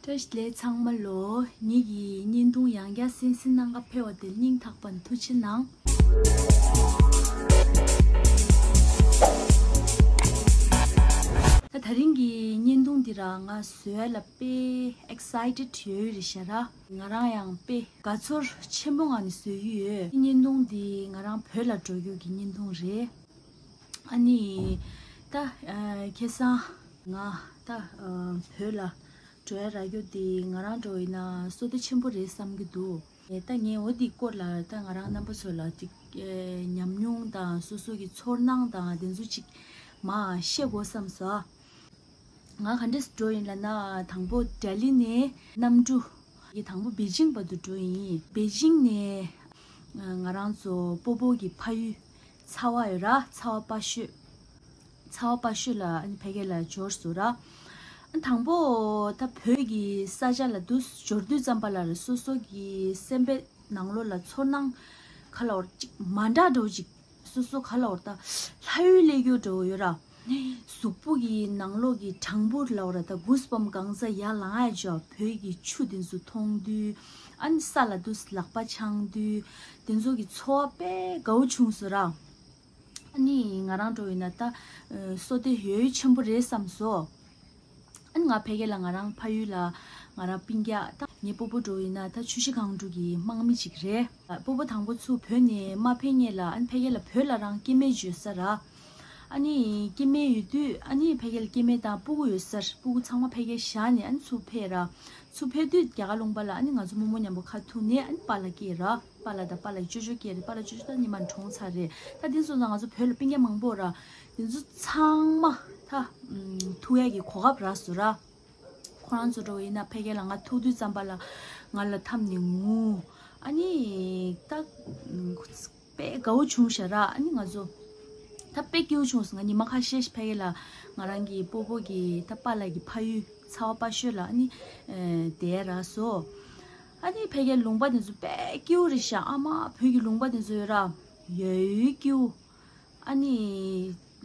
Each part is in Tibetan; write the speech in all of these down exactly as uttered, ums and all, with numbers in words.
བཀྲ་ཤིས་བདེ་ལེགས་ཚང་མ་ལོ། ངེད་ཀྱི་བརྙན་ཐུང་ཡང་བསྐྱར་གསན་གཟིགས་གནང་ག་ཕེབས་པ་དེར་སྙིང་ཐག་པ་ནས་ཐུགས་རྗེ་གནང་། ད་དེ་རིང་གི་བརྙན་ཐུང་འདི་ར་ང་བཟོ་ཡ་ལ་དཔེ་ཨེག་སའི་ཊེཌ་ཡོད་རེད་ཤག་ར། ང་རང་ཡང་དཔེ་དགའ་ཚོར་ཆེན་པོ་ངང་ནས་བཟོ་ཡི་ཡོད། བརྙན་ཐུང་འདི་ང་རང་བོད་ལ་འགྲོ་རྒྱུ་གི་བརྙན་ཐུང་རེད། ཨ་ནི། ད། ཨ། ཁ་སང་ང་ད། ཨ། བོད་ལ་འགྲོ་ཡ་རག་རྒྱུ་དེ་ང་རང་འགྲོ་ཡིན་ན་བསོད་བདེ་ཆེན་པོ་རེད་བསམ་གྱི་འདུག་ཨེ། ད་ངས་འོ་དེའི་སྐོར་ལ་ད་ང་རང་རྣམ་པ་ཚོ་ལ་ཅིག་ཨེ། ཉམས་མྱོང་དང་སོ་སོ་གི་ཚོར་སྣང་དང་དེ་ཚོ་ཅིག་མར་བཤད་དགོས་བསམ་སོང་། ང་ག་འདྲས་འགྲོ་ཡིན་ལབ་ན། དང་པོ་ལྡི་ལི་ནས་གནམ་གྲུ་གིས་དང་པོ་པེ་ཅིང་བར་དུ་འགྲོ་ཡིན། པེ་ཅིང་ནས་ང་རང་ཚོ་སྤོ་བོ་གི་ཕ་ཡུལ་ཚ་བ་ཡོད་ར། ཚ་བ་དཔའ་ཤོད། ཚ་བ་དཔའ་ཤོད་ལ་ཨ་ནི་ཕ་གི་ལ་འབྱོར་སོང་ར། ཨ། དང་པོ་ད་བོད་ཀྱི་ས་ཆ་ལ་འདུག་སེ་འབྱོར་དུས་ཙམ་པ་ལ་ར་སོ་སོ་གི་སེམས་པའི་ནང་ལོགས་ལ་ཚོར་སྣང་ག་ལབ་དགོས་རེད། ཅིག་མ་འདྲ་འདྲ་བོ་ཅིག་སོ་སོ་ག་ལབ་དགོས་རེད། ད་ལྷ་ཡུལ་སླེབས་རྒྱུ་འདྲ་བོ་ཡོད་ར། གཟུགས་པོ་གི་ནང་ལོགས་ཀྱི་གྲང་འབུར་ལབ་དགོས་རེད། ད་གུས་བམ་གང་ཚ་ཡར་ལངས་ཡ་ཅིག་བོད་ཀྱི་ཆུ་དེ་ཚོ་མཐོང་དུས། ཨ་ནི་ས་ལ་འདུག་སེ་ལག་པ་འཆང་དུས། དེ་ཚོ་གི་ཚོར་བ་དཔེ་དགའ་བོ་བྱུང་སོང་ར། ཨ་ནི་ང་རང་འགྲོ་ཡིན་ན་ད། ཨ། བསོད་བདེ་ཡོད་ཆེན་པོ་རེད་བསམ་སོང་། ཨ་ནི་ང་ཕ་གི་ལ་ང་རང་ཕ་ཡུལ་ལ་ང་རང་སྤུན་ཀྱག་ད་ངའི་སྤོ་བོ་འགྲོ་ཡིན་ན་ད་ཆུ་བཞི་སྒང་དྲུག་གི་དམག་མི་ཅིག་རེད། སྤོ་བོ་དང་པོ་ཚུར་བོད་ནས་མ་ཕེབས་སྔོན་ལ་ཨ་ནི་ཕ་གི་ལ་བོད་ལ་རང་སྐྱེ་དམན་ཡོད་ས་ར། ཨ་ནི་སྐྱེ་དམན་ཡོད་དུས་ཨ་ནི་ཕ་གི་ལ་སྐྱེ་དམན་དང་སྤུ་གུ་ཡོད་ས་ར། སྤུ་གུ་ཚང་མ་ཕ་གིར་བཞག་ནས་ཨ་ནི་ཚུར་ཕེབས་ར། ཚུར་ཕེབས་དུས་རྒྱ་གར་ལུང་པ་ལ་ཨ་ནི་ང་ཚོ་རྨོ་མོ་མཉམ་པོ་ཁ་ཐུག་ནས་ཨ་ནི་པཱ་ལགས་སྐྱེས་ར། པཱ་ལགས་དང་པཱ་ལགས་ཀྱི་ཅོ་ཅོ་སྐྱེས་རེད། པཱ་ལགས་ཅོ་ཅོ་ད་ཉི་མ་གྲོངས་ཚར་རེད། ད་དེ་སོང་ཙང་ང་ཚོ་བོད་ལ་སྤུན་ཀྱག་མང་པོ་ར། དེ་ཚོ་ཚང་མ་ད་ཐུག་ཡ་གི་གོ་སྐབས་རག་སོང་ར། ཁོ་རང་ཚོ་འགྲོ་ཡིན་ན་ཕ་གི་ལ་ང་ཐུག་དུས་ཙམ་པ་ལ་ང་ལ་འཐམས་ནས་ངུ། ཨ་ནི་ད་དཔེ་དགའ་བོ་བྱུང་ཤག་ར། ཨ་ནི་ང་ཚོ་ད་དཔེ་སྐྱིད་པོ་བྱུང་སོང་། ང་ཉི་མ་ཁ་ཤས་ཤིག་ཕ་གི་ལ་ང་རང་གི་སྤོ་བོ་གི་ད་པཱ་ལགས་ཀྱི་ཕ་ཡུལ་ཚ་བ་དཔའ་ཤོད་ལ་ཨ་ནི་ཨེ། བསྡད་རག་སོང་། ཨ་ནི་ཕ་གིའི་ལུང་པ་དེ་ཚོ་དཔེ་སྐྱིད་པོ་རེད་ཤག་ཨ་མ། བོད་ཀྱི་ལུང་པ་དེ་ཚོ་ཡོད་ར། ཡོད་སྐྱིད་པོ། ཨ་ནི་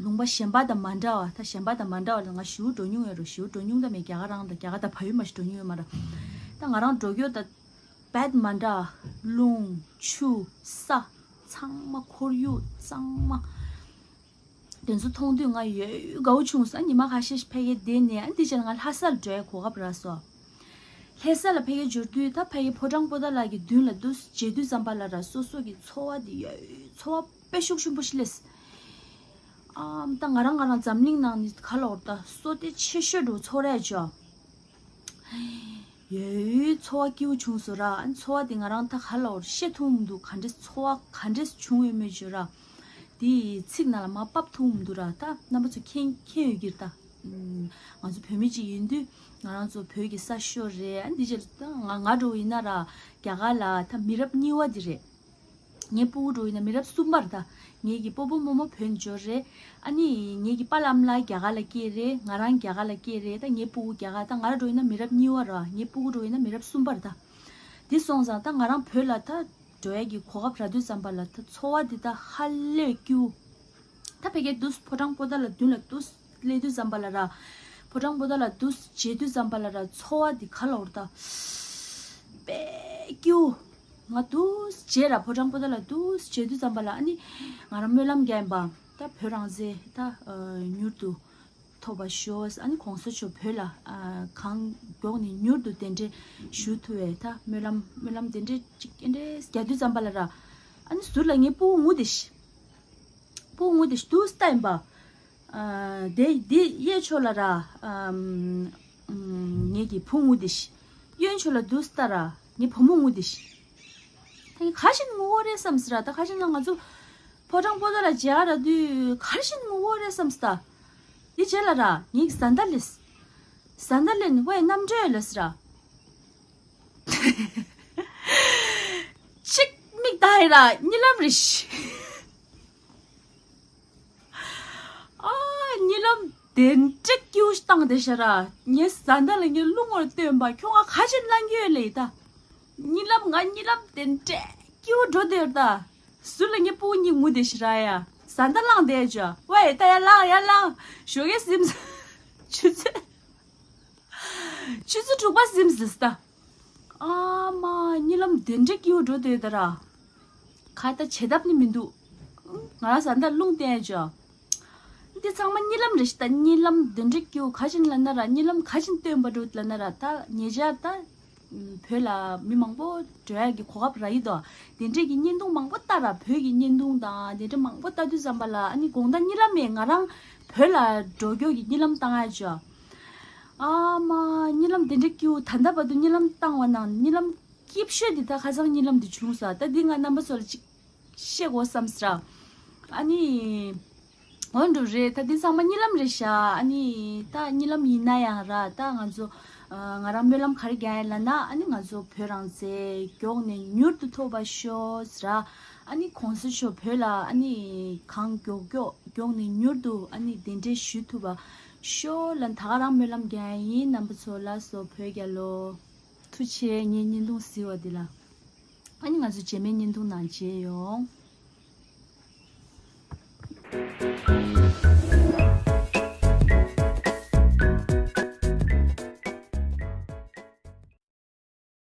ལུང་པ་གཞན་པ་དང་མ་འདྲ་བ། ད་གཞན་པ་དང་མ་འདྲ་བ་ལ་ང་ཞེ་པོ་འགྲོ་མྱོང་ཡོད་རེད། ཞེ་པོ་འགྲོ་མྱོང་ད་མེད། རྒྱ་གར་རང་དང་རྒྱ་གར་དང་བལ་ཡུལ་མ་ཞིག་འགྲོ་མྱོང་ཡོད་མ་རེད། ད་ང་རང་འགྲོ་རྒྱུ་ད་དཔེ་མ་འདྲ། རླུང་ཆུ་ས་ཚང་མ་ཁོར་ཡུག་ཚང་མ། དེ་ཚོ་མཐོང་དུས་ང་ཡོད་དགའ་བོ་བྱུང་སོང་། ཉི་མ་ཁ་ཤས་ཤིག་ཕ་གིར་བསྡད་ནས་ཨ་ནི་དེ་རྗེས་ལ་ང་ལྷ་ས་ལ་འགྲོ་ཡའི་གོ་སྐབས་རག་སོང་། ལྷ་ས་ལ་ཕ་གིར་འབྱོར་དུས་ད་ཕ་གིའི་ཕོ་བྲང་པོ་ཏ་ལ་གི་མདུན་ལ་འདུག་སེ་མཇལ་དུས་ཙམ་པ་ལ་ར་སོ་སོ་གི་ཚོར་བ་དེ་ཡོད། ཚོར་བ་དཔེ་ཤུགས་ཆེན་པོ་ཞིག་སླེབས། ཨམ། ད་ང་རང་ང་རང་འཛམ་གླིང་ནང་ནས་ག་ལབ་དགོས་རེད། ད་བསོད་བདེ་ཆེ་ཤོས་འདྲ་བོ་ཚོར་ཡ་ཅིག་ཡོད། ཚོར་བ་སྐྱིད་པོ་བྱུང་སོང་ར། ཨ་ནི་ཚོར་བ་དེ་ང་རང་ད་ག་ལབ་དགོས་རེད། བཤད་ཐུབ་མི་འདུག་ག་འདྲས་ཚོར་བ་ག་འདྲས་བྱུང་ཡོད་མེད་ཅིག་ར། དེ་ཚིག་ནང་ལ་མར་ཕབ་ཐུབ་མི་འདུག་ར། ད་རྣམ་པ་ཚོ་མཁྱེན་མཁྱེན་ཡོད་ཀྱི་རེད་ད། ཨམ། ང་ཚོ་བོད་མི་གཅིག་ཡིན་དུས་ང་རང་ཚོ་བོད་ཀྱི་ས་ཤོར་རེད། ཨ་ནི་འདི་ཕྱིར་ད་ང་ང་འདྲ་བོ་ཡིན་ན་ར། རྒྱ་གར་ལ་ད་མི་རབས་གཉིས་པ་དེ་རེད། ངའི་སྤུ་གུ་འདྲ་བོ་ཡིན་ན་མི་རབས་གསུམ་པ་རེད་ད། ངེད་ཀྱི་སྤོ་བོ་རྨོ་མོ་བོད་ནས་འབྱོར་རེད། ཨ་ནི་ངེད་ཀྱི་པཱ་ལགས་ཨ་མ་ལགས་རྒྱ་གར་ལ་སྐྱེས་རེད། ང་རང་རྒྱ་གར་ལ་སྐྱེས་རེད། ད་ངའི་སྤུ་གུ་རྒྱ་གར། ད་ང་རང་འདྲ་བོ་ཡིན་ན་མི་རབས་གཉིས་པ་རེད། ངའི་སྤུ་གུ་འདྲ་བོ་ཡིན་ན་མི་རབས་གསུམ་པ་རེད་ད། དེ་སོང་ཙང་ད་ང་རང་བོད་ལ་ད་འགྲོ་ཡ་གི་གོ་སྐབས་རག་དུས་ཙམ་པ་ལ་ད་ཚོར་བ་འདི་ད་ཧ་ལས་སྐྱིད་པོ། ད་ཕ་གིར་འདུག་སེ་ཕོ་བྲང་པོ་ཏ་ལ་མདུན་ལ་འདུག་སེ་སླེབས་དུས་ཙམ་པ་ལ་ར། ཕོ་བྲང་པོ་ཏ་ལ་འདུག་སེ་མཇལ་དུས་ཙམ་པ་ལ་ར་ཚོར་བ་འདི་ག་ལབ་དགོས་རེད་ད། དཔེ་སྐྱིད་པོ། ང་འདུག་སེ་མཇལ་ར། ཕོ་བྲང་པོ་ཏ་ལ་འདུག་སེ་མཇལ་དུས་ཙམ་པ་ལ་ཨ་ནི་ང་རང་སྨོན་ལམ་རྒྱག་ཡིན་པ། ད་བོད་རང་བཙན་ད་མྱུར་དུ་ཐོབ་པར་ཤོག་ཨ་ནི་གོང་ས་མཆོག་བོད་ལ་ཨ་གང་མགྱོགས་ནས་མྱུར་དུ་གདན་འདྲེན་ཞུ་ཐུབ་པའི་ད་སྨོན་ལམ་སྨོན་ལམ་དེ་འདྲས་ཅིག་དེ་འདྲས་རྒྱག་དུས་ཙམ་པ་ལ་ར། ཨ་ནི་ཟུར་ལ་ངའི་སྤུ་གུ་ངུ་བསྡད་ཤག་སྤུ་གུ་ངུ་བསྡད་ཤག་འདུག་སེ་ལྟ་ཡིན་པ། ཨ། དེ་དེ་གཡས་ཕྱོགས་ལ་ར། ཨམ། ངེད་ཀྱི་བུ་ངུ་བསྡད་ཤག་གཡོན་ཕྱོགས་ལ་འདུག་སེ་ལྟ་ར། ངའི་བུ་མོ་ངུ་བསྡད་ཤག་ད་ངས་ག་བྱས་ནས་ངུ་དགོས་རེད་བསམ་སོང་ར། ད་ག་བྱས་ན་ང་ཚོ་ཕོ་བྲང་པོ་ཏ་ལ་མཇལ་རག་དུས་ག་བྱས་ནས་ངུ་དགོས་རེད་བསམ་སོང་ད། དེ་རྗེས་ལ་ར་ངེད་ཀྱི་བཟའ་ཟླ་སླེབས། བཟའ་ཟླ་སླེབས་ནས་ཝེ་གནམ་གྲུ་ཡོད་ལབ་སོང་ར། གཅིག་མིག་ལྟ་ཡིན་ར་གཉིད་ལམ་རེད་ཤག་ཨ། གཉིད་ལམ་དེ་འདྲ་སྐྱིད་པོ་ཞིག་བཏང་བསྡད་ཤག་ར། ངའི་བཟའ་ཟླ་ལ་ངས་རླུང་བར་བཏོན་པ། ཁྱོད་ང་ག་བྱས་ནས་གནང་གི་ཡོད་ལབ་ཡིན་ད། གཉིད་ལམ་ང་གཉིད་ལམ་དེ་འདྲ་སྐྱིད་པོ་འགྲོ་བསྡད་ཡོད་ད། ཟུར་ལ་ངའི་སྤུ་གུ་གཉིས་ངུ་བསྡད་ཤག་ར་ཡ། བཟའ་ཟླ་བླངས་བསྡད་ཅོ། ཝེ་ད་ཡར་ལངས་ཡར་ལངས། ཞོགས་ཀས་གཟིམ་ཆུ་ཚོད། ཆུ་ཚོད་དྲུག་པ་ཟིན་ཟིན་ད། ཨ་མ། གཉིད་ལམ་དེ་འདྲ་སྐྱིད་པོ་འགྲོ་དེ་ད་ར། ཁ་ད་བྱེད་ཐབས་ནི་མི་འདུག་ང་རང་ས་འདར་རླུང་བསྟན་ཡ་ཅོ། འདི་ཚང་མ་གཉིད་ལམ་རེད་ཤི་ད། གཉིད་ལམ་དེ་འདྲ་སྐྱིད་པོ་ག་ཅིན་ལ་ན་ར། གཉིད་ལམ་ག་ཅིན་སྟོན་པ་འགྲོ་ལ་ན་ར། ད་ཉེ་ཆར་ད་བོད་ལ་མི་མང་པོ་འགྲོ་ཡ་གི་གོ་སྐབས་རག་ཡི་དོ། དེ་འདྲས་ཀྱི་བརྙན་ཐུང་མང་པོ་ལྟ་ར། བོད་ཀྱི་བརྙན་ཐུང་དང་དེ་འདྲ་མང་པོ་ལྟ་དུས་ཙམ་པ་ལ་ཨ་ནི་དགོང་དག་གཉིད་ལམ་མེད། ང་རང་བོད་ལ་འགྲོ་རྒྱུ་གི་གཉིད་ལམ་བཏང་ཡ་ཅོ། ཨ་མ། གཉིད་ལམ་དེ་འདྲ་སྐྱིད་པོ། ད་ལྟ་བར་དུ་གཉིད་ལམ་བཏང་བ་ནང་གཉིད་ལམ་སྐྱིད་ཤོས་དེ་ད་ཁ་སང་གཉིད་ལམ་དེ་བྱུང་ས། ད་འདི་ང་རྣམ་པ་ཚོ་ལ་ཅིག་བཤད་དགོས་བསམ་སྲ། ཨ་ནི། འོན་འགྲོ་རེད། ད་འདི་ཚང་མ་གཉིད་ལམ་རེད་ཤག་ཨ་ནི་ད་གཉིད་ལམ་ཡིན་ན་ཡང་ར། ད་ང་ཚོ་ང་རང་སྨོན་ལམ་ག་རེ་རྒྱག་ཡིན་ལབ་ན། ཨ་ནི་ང་ཚོ་བོད་རང་བཙན་མགྱོགས་ནས་མྱུར་དུ་ཐོབ་པ་ཤོག་ཟེར། ཨ་ནི་གོང་ས་མཆོག་བོད་ལ་ཨ་ནི་གང་མགྱོགས་མགྱོགས་མགྱོགས་ནས་མྱུར་དུ་ཨ་ནི་གདན་འདྲེན་ཞུ་ཐུབ་པ་ཤོག་ལབ་ད་ག་རང་སྨོན་ལམ་རྒྱག་ཡིན། རྣམ་པ་ཚོ་ལགས་སོ། བོད་རྒྱལ་ལོ། ཐུགས་རྗེ་ཆེ། ངའི་བརྙན་ཐུང་གཟིགས་པ་འདི་ལ། ཨ་ནི་ང་ཚོ་རྗེས་མའི་བརྙན་ཐུང་ནང་མཇལ་ཡོང་།